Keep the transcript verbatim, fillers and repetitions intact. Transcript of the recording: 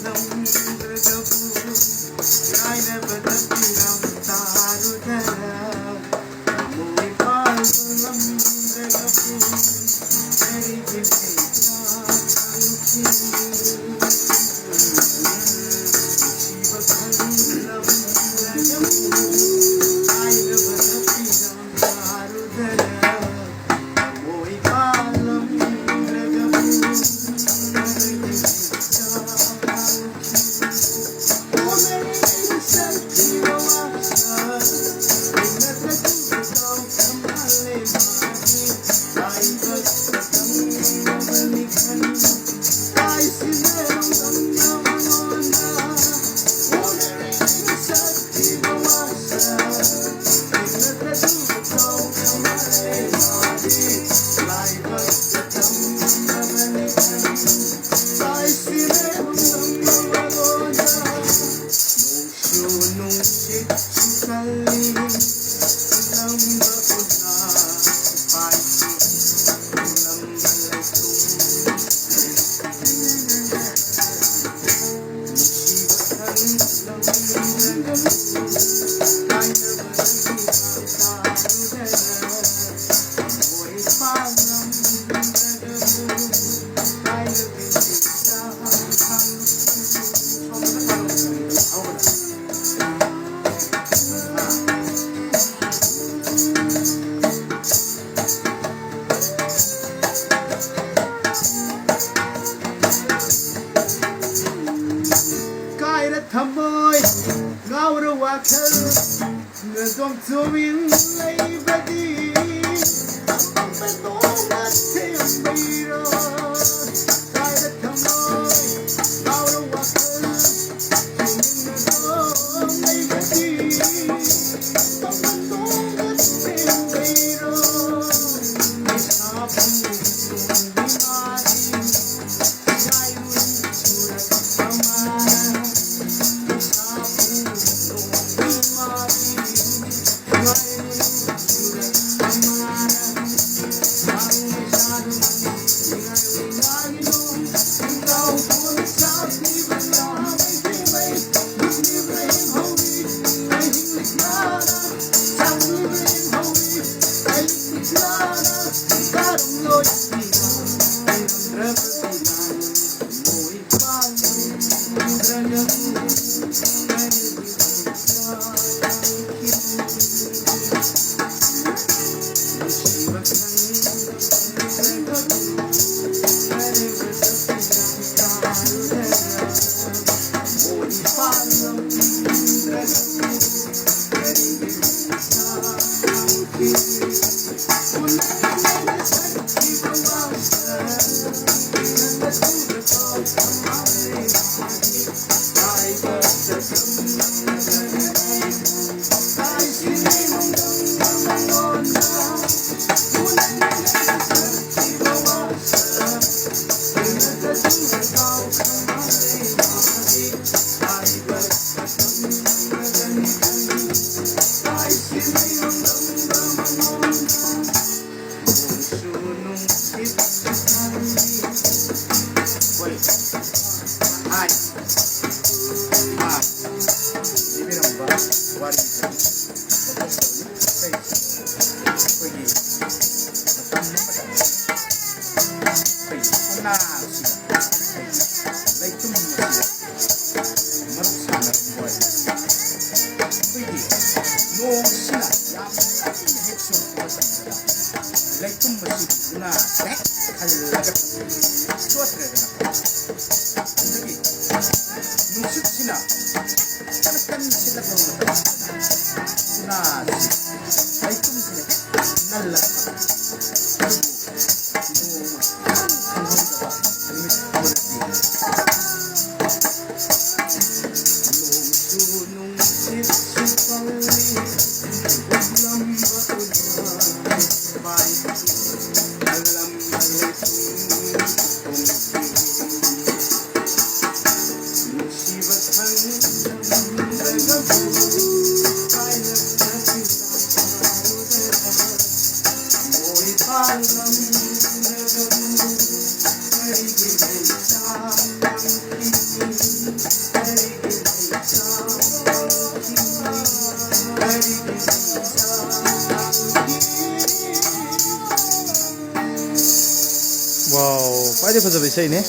ꯂꯝꯗ꯭ꯔꯒꯕꯨ ꯀꯥꯏꯅꯕꯗ ꯄꯤꯔꯝ ꯇꯥꯔꯨꯗꯅ ꯊꯃꯣꯏ ꯄꯥꯜꯂꯝꯗ꯭ꯔꯒꯕꯨ ꯀꯔꯤꯒꯤ ꯃꯩꯁꯥ ꯊꯥꯜꯂꯨꯈꯤꯅꯤ? ꯅꯨꯡꯁꯤꯕ ꯈꯪꯂꯝꯗ꯭ꯔꯒꯕꯨ ꯀꯥꯏꯅꯕꯗ ꯄꯤꯔꯝ ꯇꯥꯔꯨꯗꯅ ꯊꯃꯣꯏ ꯄꯥꯜꯂꯝꯗ꯭ꯔꯒꯕꯨ ꯀꯔꯤꯒꯤ ꯃꯩꯁꯥ ꯊꯥꯜꯂꯨꯈꯤꯅꯤ? ꯀꯥꯏꯔ ꯊꯃꯣꯏ ꯉꯥꯎꯔ ꯋꯥꯈꯜ ꯅꯗꯣꯝ ꯆꯨꯃꯤꯟ ꯂꯩꯕꯗꯤ ꯑꯄꯥꯝꯕ ꯅꯣꯡꯃ ꯊꯦꯡꯕꯤꯔꯣ꯫ ꯀꯥꯏꯔ ꯊꯃꯣꯏ ꯉꯥꯎꯔ ꯋꯥꯈꯜ ꯆꯨꯃꯤꯟ ꯅꯗꯣꯝ ꯂꯩꯕꯗꯤ ꯑꯄꯥꯝꯕ ꯅꯣꯡꯃ ꯊꯦꯡꯕꯤꯔꯣ꯫ ꯏꯁꯥꯕꯨ ꯅꯨꯡꯁꯤ ꯃꯥꯔꯤ꯫ ꯂꯤꯕꯤꯔꯝꯕ ꯋꯥꯔꯤꯁꯦ ꯑꯩꯈꯣꯏꯒꯤ ꯃꯇꯝ ꯑꯃꯗ ꯑꯩꯈꯣꯏꯒꯤ ꯀꯧꯅꯥꯁꯤꯗ, ꯑꯩꯈꯣꯏꯒꯤ ꯂꯩꯇꯨꯝ ꯑꯁꯤꯗ ꯃꯔꯨꯞ ꯁꯥꯟꯅꯔꯝꯕ ꯑꯣꯏ꯫ ꯑꯩꯈꯣꯏꯒꯤ ꯅꯣꯡꯁꯤꯅ ꯌꯥꯝ ꯀꯟꯅ ꯍꯦꯛ ꯆꯨꯔꯛꯄ ꯃꯇꯝꯗ ꯂꯩꯇꯨꯝ ꯑꯁꯤꯒꯤ ꯎꯅꯥꯁꯦ ꯍꯦꯛ ꯍꯜꯂꯒ ꯆꯣꯠꯈ꯭ꯔꯦꯗꯅ꯫ ꯑꯗꯒꯤ ꯅꯨꯡꯁꯤꯠꯁꯤꯅ ꯀꯟꯅ ꯀꯟꯅ ꯁꯤꯠꯂꯛꯄ ꯃꯇꯝꯁꯤꯗ ꯎꯅꯥꯁꯤ ꯂꯩꯇꯨꯝꯁꯤꯅ ꯍꯦꯛ ꯅꯜꯂꯛꯄ꯫ ꯑꯗꯨꯕꯨ ꯅꯣꯡꯃ ꯏꯈꯪ ꯈꯪꯍꯧꯗꯕ ꯅꯨꯃꯤꯠ ꯑꯃꯗꯗꯤ ꯅꯣꯡꯁꯨ ꯅꯨꯡꯁꯤꯠꯁꯨ ꯀꯜꯂꯤ, ꯎꯠꯂꯝꯕ ꯎꯅꯥ ꯄꯥꯏꯕꯤ, ꯑꯜꯂꯝꯕ ꯂꯩꯇꯨꯝ ꯈꯣꯡꯕꯤ꯫ ꯋꯥꯎ, ꯈ꯭ꯋꯥꯏꯗꯩ ꯐꯖꯕ ꯏꯁꯩꯅꯦ꯫